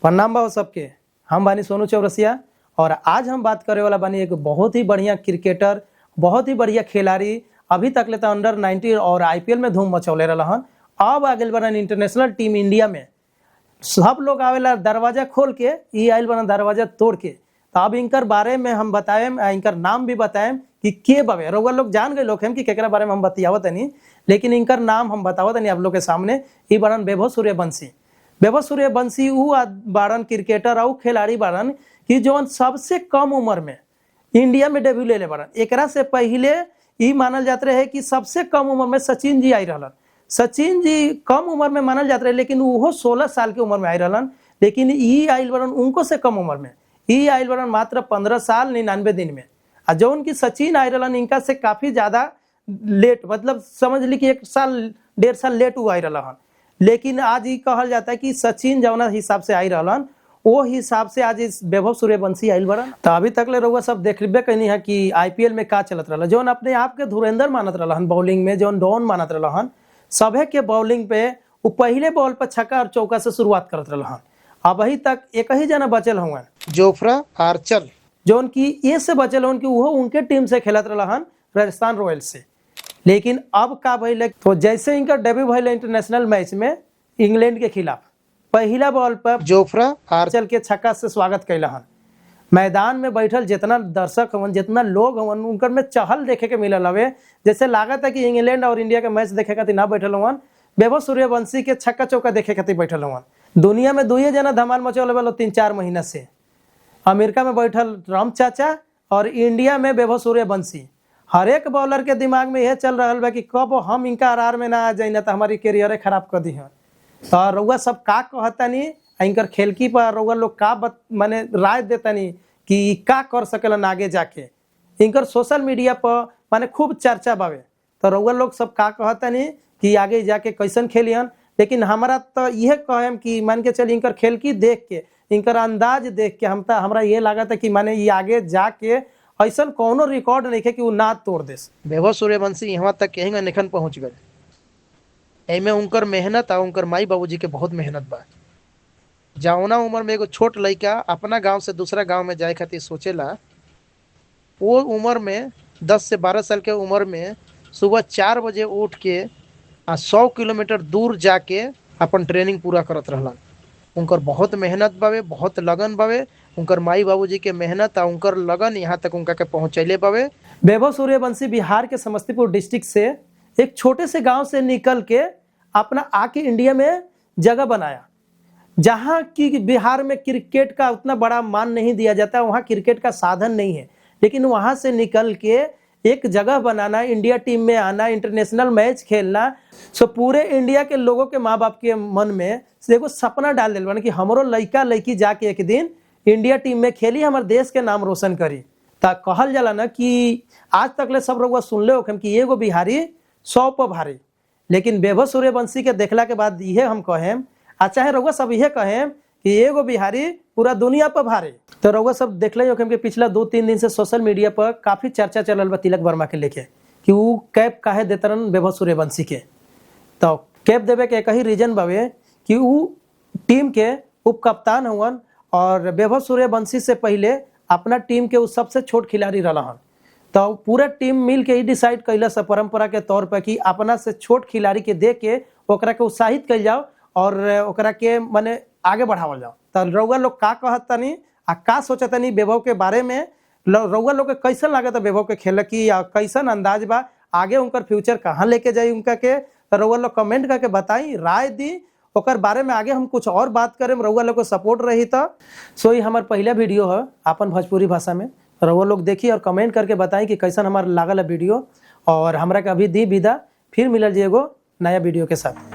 प्रणाम बाबू सबके। हम बानी सोनू चौरसिया और आज हम बात करे वाला बानी एक बहुत ही बढ़िया क्रिकेटर, बहुत ही बढ़िया खिलाड़ी। अभी तक ले तो अंडर 19 और आईपीएल में धूम मचौले रहन। अब आ गइल बड़न इंटरनेशनल टीम इंडिया में। सब लोग आवेला दरवाजा खोल के, ई आइल बड़न दरवाजा तोड़ के। तो अब इनकर बारे में हम बताएम, इनकर नाम भी बताएम कि के बावे। रउआ लोग जान गए लोग हम कि केकरा बारे में हम बतियावत तनी, लेकिन इनकर नाम हम बतावत तनी आप लोग के सामने। ई बड़न वैभव सूर्यवंशी। वैभव सूर्यवंशी ऊ बाड़न क्रिकेटर और खिलाड़ी बाड़न कि जौन सबसे कम उम्र में इंडिया में डेब्यू ले ले बाड़न। एकरा से पहले ई मानल जात रहे कि सबसे कम उम्र में सचिन जी आई रहलन। सचिन जी कम उम्र में मानल जात रहे, लेकिन उहो 16 साल के उम्र में आई रहलन। लेकिन ई आइल बड़न उनको से कम उम्र में। ई आइल बड़न मात्र 15 साल 99 दिन में, आ जौन की सचिन आई रहलन इनका से काफी ज्यादा लेट, मतलब समझ ली कि 1 साल 1.5 साल लेट उ आई रहलन। लेकिन आज ई कहल जाता है कि सचिन जौना हिसाब से आई रहलन, वो हिसाब से आज इस वैभव सूर्यवंशी आइल बड़न। तो अभी तक ले रउआ सब देखबे कनी है कि आईपीएल में का चलत रहल। जौन अपने आप के धुरेंद्र मानत रहलन बॉलिंग में, जौन डॉन मानत रहलन, सभे के बॉलिंग पे वो पहले बॉल पर छक्का और चौका से शुरुआत करत रहलन। अब अभी तक एक ही जना बचल हुआ, जोफ्रा आर्चर, जौन की ये से बचल हन कि वो उनके टीम से खेलत रहलन राजस्थान रॉयल्स से। लेकिन अब का भइल, तो जैसे इनका डेब्यू भइल इंटरनेशनल मैच में इंग्लैंड के खिलाफ, पहला बॉल पर जोफ्रा आर्चर चल के छक्का से स्वागत कैला हन। मैदान में बैठल जितना दर्शक हवन, जितना लोग हवन, उनकर में चहल देखे के मिलल हवे। जैसे लागत है कि इंग्लैंड और इंडिया के मैच देखे खातिर ना बैठल हवन, वैभव सूर्यवंशी के छक्का चौका देखे खातिर बैठल हवन। दुनिया में दुइये जना धमाल मचौले वाला 3-4 महीना से, अमेरिका में बैठल ट्रम्प चाचा और इंडिया में वैभव सूर्यवंशी। हर एक बॉलर के दिमाग में यह चल रहा बा कि कब हम इनका आर में ना आ जाए, ना तो हमारी कैरियरे खराब कर दी हन। तो रउआ सब का कहतनी इनकर खेलकी पर? रउआ लोग का माने राय देतनी कि ई का कर सकेलन आगे जाके? इनकर सोशल मीडिया पर माने खूब चर्चा बावे। तो रउआ लोग सब का कहतनी कि आगे जाके कैसन खेलियन? लेकिन हमारा तो यह कहेम कि मान के चली इनकर खेलकी देख के, इनकर अंदाज देख के हम तो हमरा ये लागत है कि माने ये आगे जाके ऐसा कोनो रिकॉर्ड नहीं है कि वो ना तोड़ देस। वैभव सूर्यवंशी यहाँ तक कहीं निखन पहुंच गए, एमे उनकर मेहनत आ उनकर माई बाबूजी के बहुत मेहनत बा। जावना उम्र में एगो छोट लड़का अपना गांव से दूसरा गांव में जाए खातिर सोचेला, वो उम्र में 10 से 12 साल के उम्र में सुबह 4 बजे उठ के आ 100 किलोमीटर दूर जाके अपन ट्रेनिंग पूरा करत रहलन। उनकर बहुत मेहनत बावे, बहुत लगन बावे। उनकर माई बाबूजी के मेहनत आ उनकर लगन यहाँ तक उनका के पहुँचैले बावे। वैभव सूर्यवंशी बिहार के समस्तीपुर डिस्ट्रिक्ट से एक छोटे से गांव से निकल के अपना आके इंडिया में जगह बनाया, जहां की बिहार में क्रिकेट का उतना बड़ा मान नहीं दिया जाता, वहां क्रिकेट का साधन नहीं है, लेकिन वहां से निकल के एक जगह बनाना, इंडिया टीम में आना, इंटरनेशनल मैच खेलना, सो पूरे इंडिया के लोगों के माँ बाप के मन में एगो सपना डाल दिल बन कि हमरो लड़का लड़की जाके एक दिन इंडिया टीम में खेली, हमारे देश के नाम रोशन करी। ता कहल जाला ना कि आज तक ले सब रउआ सुनले होखम कि एगो बिहारी 100 पर भारी, लेकिन वैभव सूर्यवंशी के देखला के बाद इहे हम कहेम, आ चाहे रउआ सब इहे कहेम कि एगो बिहारी पूरा दुनिया पर भारी। तो रउआ सब देखले होखम कि पिछला 2-3 दिन से सोशल मीडिया पर काफी चर्चा चलल बा तिलक वर्मा के लेके कि ऊ कैप काहे देतरन वैभव सूर्यवंशी के। तो कैप देवे के एक ही रीजन बावे कि ऊ टीम के उप कप्तान हुवन और वैभव सूर्यवंशी से पहले अपना टीम के ऊ सबसे छोट खिलाड़ी रहलन। तो पूरा टीम मिल के ही डिसाइड कैलस परंपरा के तौर पर कि अपना से छोट खिलाड़ी के देख के ओकरा के उत्साहित कइल जाओ और ओकरा के माने आगे बढ़ावल जाओ। तो रउआ लोग का कहतनी आ का सोचतनी वैभव के बारे में? रउआ लोग के कैसन लागत वैभव के खेल की या कैसन अंदाज बा, आगे उनकर फ्यूचर कहाँ लेके जाई उनका के? तो रउआ लोग कमेंट करके बताई, राय दी ओकर बारे में। आगे हम कुछ और बात करें, रउआ लोग को सपोर्ट रही। तो सो ये हमार पहला वीडियो है अपन भोजपुरी भाषा में। रउआ लोग देखी और कमेंट करके बताई कि कैसन हमार लागल है वीडियो। और हमरा के अभी दी विदा, फिर मिलल जी एगो नया वीडियो के साथ।